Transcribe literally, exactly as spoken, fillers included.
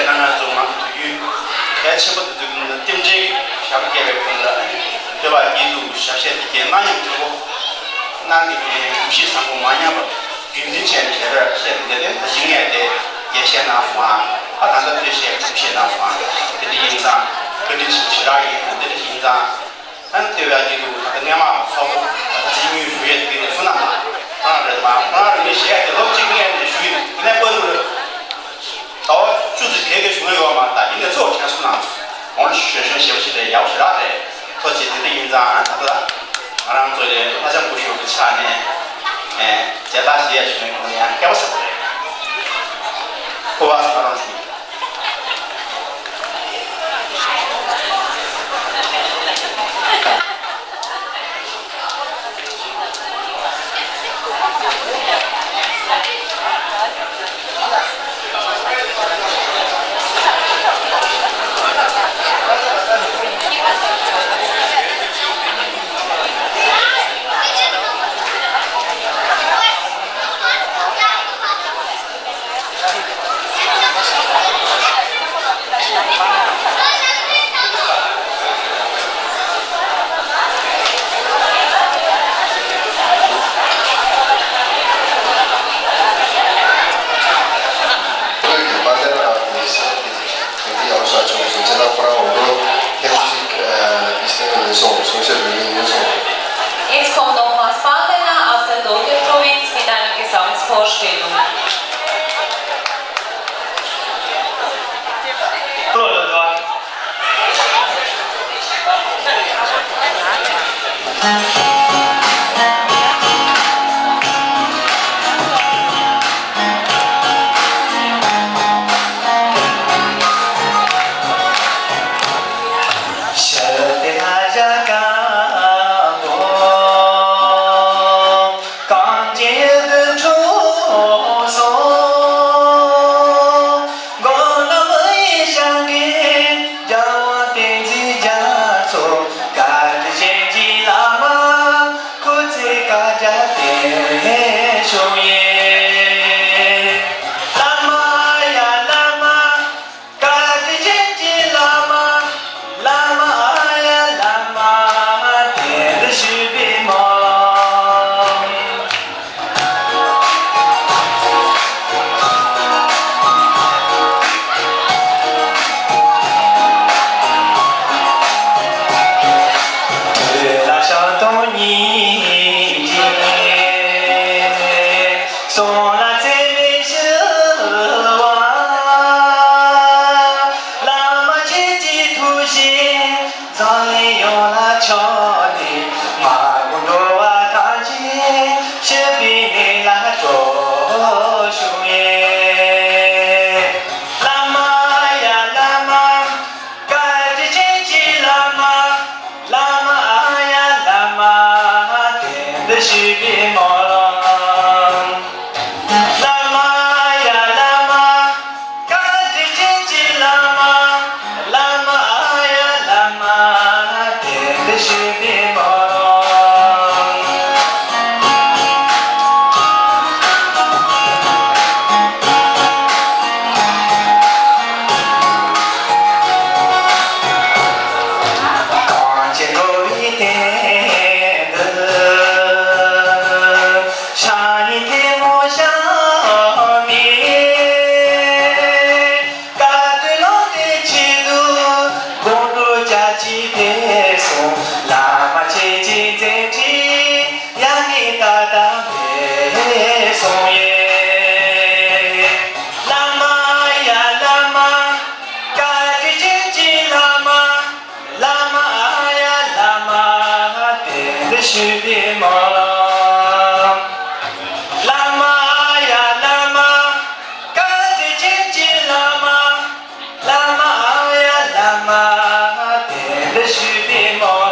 རྣམ་ལྔ་ཚོ་ང་ཚོ་དུས་རྒྱུན་གལ་ཆེན་པོ་དེ་ཚོའི་སྒང་ལ་རྟེན་འབྲེལ་གྱི་ཞབས་བཀལ་བའི་སྒང་ལ་བསྟོད་པ་སྐྱིད་སྡུག་ཞབས་བཤད་དེ་གའི་གནང་ཉམས་དྲང་པོ་གནང་གི་གུས་ཞབས་བཟང་པོ་མ་ཉམས་པར་རྒྱུན་འཛིན་བྱས་ནས་ཞལ་རས་བཤད་དེ་འདི་ནས་ད་གཞི་ངས་དེ་རྒྱས་བཤད་གནང་སོང་ཨ། ཨ་ད་ལྟ་བསྟོད་བཤད་གུས་བཤད་གནང་སོང་ཨ། དེ་འདྲ་ཡིན་ཙང་བཀའ་དྲིན་ཆེ་ཞེ་དྲག་ཡིན། ཨ་དེ་འདྲ་ཡིན་ཙང་། ཨན་ལྟེ་བའི་དཀྱིལ་དུ་ད་ལྟ་སྔས་མ་ཚོགས་གཙོ་ད་ལྟ་ཅིག་དངུལ་ཞུ་ཡས་དེ་གས་བསོད་ནམས་དང་ཁོ་རང་རེད་མ་ཁོ་རང་རེད་མི་ཞེས་ཡ་དེ་ལོ་གཅིག་སྔས་ནས་ཞུ་ཡིན། དེ་ནས་པར་དུ་ཟླ་བ་བཅུ་ཙམ་དེ་གས་བྱུང་ཡོད་མ་རེད། ད་ཡིན་ནས་གཙོ་བོ་དྲན་གསོ་གནང་འོང་ཞོན་ཞོན་ཞེ་པོ་ཞིག་རེད། ཡག་པོ་ཞེ་དྲག་རེད། ཐུགས་རྗེ་ཆེ། དེ་འདྲ་ཡིན་ཙང་ཨ་ད་ལྟ་ང་རང་ཚོ་ལས་ལྷ་ལྕམ་སྐུ་ཞབས་ཀྱི་ཕྱག་ནས་ཨེ་མཇལ་དར་ཞུ་ཡས་བྱུང་ཡོད་ཀྱང་ཡང་སྐལ་བ་ཟབ་པོ་རེད། སྐུ་པར་ང་རང་ཞུ། Jetzt kommt nochmals Spartaner aus der Doge Provinz mit einer Gesangsvorstellung. འཛམ་གླིང་ཡོངས་ལ་ཕྱོགས་ནས་མ་གོ་འགྲོ་བ་ཐམས་ཅད་ཞི་བའི་གནས་ལ་སྐྱོབ་ཤོག་ཨེ། བླ་མ་ཡ་བླ་མ། བཀའ་དྲིན་ཅན་གྱི་བླ་མ། བླ་མ་ཡ་བླ་མ། དེང་འདིར་ཞུས་པའི་སྨོན་ལམ། བླ་མ་ཡ་བླ་མ། བཀའ་དྲིན་ཅན་གྱི་བླ་མ། བླ་མ་ཡ་བླ་མ། དེང་འདིར་ཞུས་པའི་སྨོན་ལམ། གངས་ཅན་འགྲོ་བའི་དོན་དུ། སང་ཉིན་ཐལ་མོ་སྦྱར་ནས། བཀའ་དྲིན་ལོངས་སྤྱོད་ཆེད་དུ། དགོང་དྲོ་བརྒྱ་བྱིན་ཕེབས་སོང་། བླ་མ་ཁྱེད་ཀྱི་མཛད་འཕྲིན་ཡར་ངོའི་ཏག་ཏག་འཕེལ་སོང་ཡེ། བླ་མ་ཡ་བླ་མ། བཀའ་དྲིན་ཅན་གྱི་བླ་མ། བླ་མ་ཨ་ཡ་བླ་མ། དེང་འདིར་ཞུས་པའི་སྨོན་ལམ། བླ་མ་ཡ་བླ་མ། བཀའ་དྲིན་ཅན་གྱི་བླ་མ། བླ་མ་ཨ་ཡ་བླ་མ། དེང་འདིར་ཞུས་པའི་སྨོན་